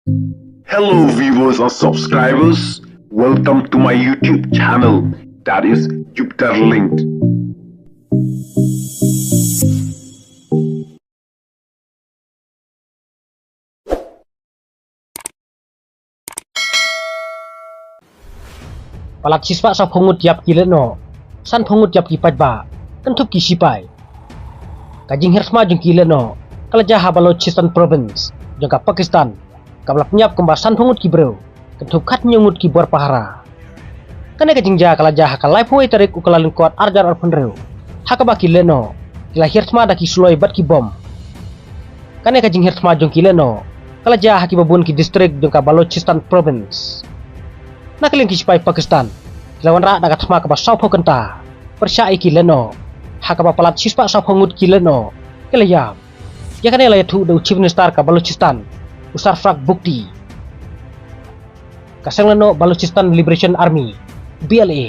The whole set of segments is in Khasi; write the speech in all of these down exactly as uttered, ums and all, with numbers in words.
Hello viewers and subscribers, welcome to my YouTube channel, that is Jupiter Linked. Palat shispah sawphew ngut ïap ki lehnoh, sanphew ngut ïap ki paidbah, kynthup ki sipai. Ka jinghiar thma jong ki lehnoh ka la jia ha Balochistan Province jong ka Pakistan, kaba la pynïap kumba sanphew ngut ki briew, kynthup khathynñiew ngut ki bor pahara. Kane ka jingjia ka la jia ha ka laiphew wei tarik u Kyllalyngkot arhajar arphew hynriew, ha kaba ki lehnoh ki la hiar thma da ki suloi bad ki bom. Kane ka jinghiar thma jong ki lehnoh ka la jia ha kiba bun ki distrik jong ka Balochistan Province. Na ka liang ki sipai Pakistan ki la wanrah da ka thma kaba sawphew kynta pyrshah ïa ki lehnoh, ha kaba palat shispah sawphew ngut ki lehnoh ki la ïap. Ïa kane la ïathuh da u Chief Minister ka Balochistan, u Sarfraz Bugti. Ka seng lehnoh Balochistan Liberation Army, B L A,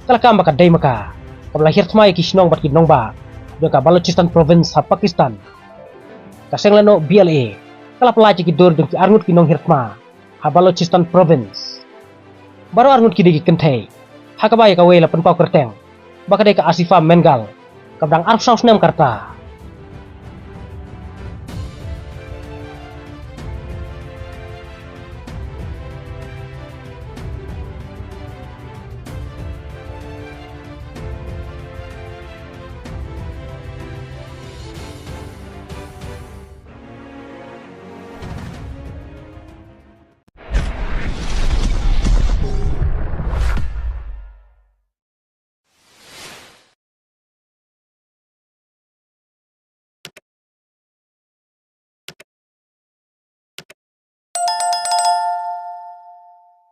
ka la kam ba ka dei ma ka kaba la hiar thma ïa ki shnong bad ki nongbah jong ka Balochistan Province ha Pakistan. Ka seng lehnoh B L A ka la pyllait ïa ki dur jong ki arngut ki nonghiar thma ha Balochistan Province. Baroh arngut ki dei ki kynthei, ha kaba ïa kawei la pynpaw kyrteng ba ka dei ka Asifa Mengal, kaba dang arphew saw snem ka rta.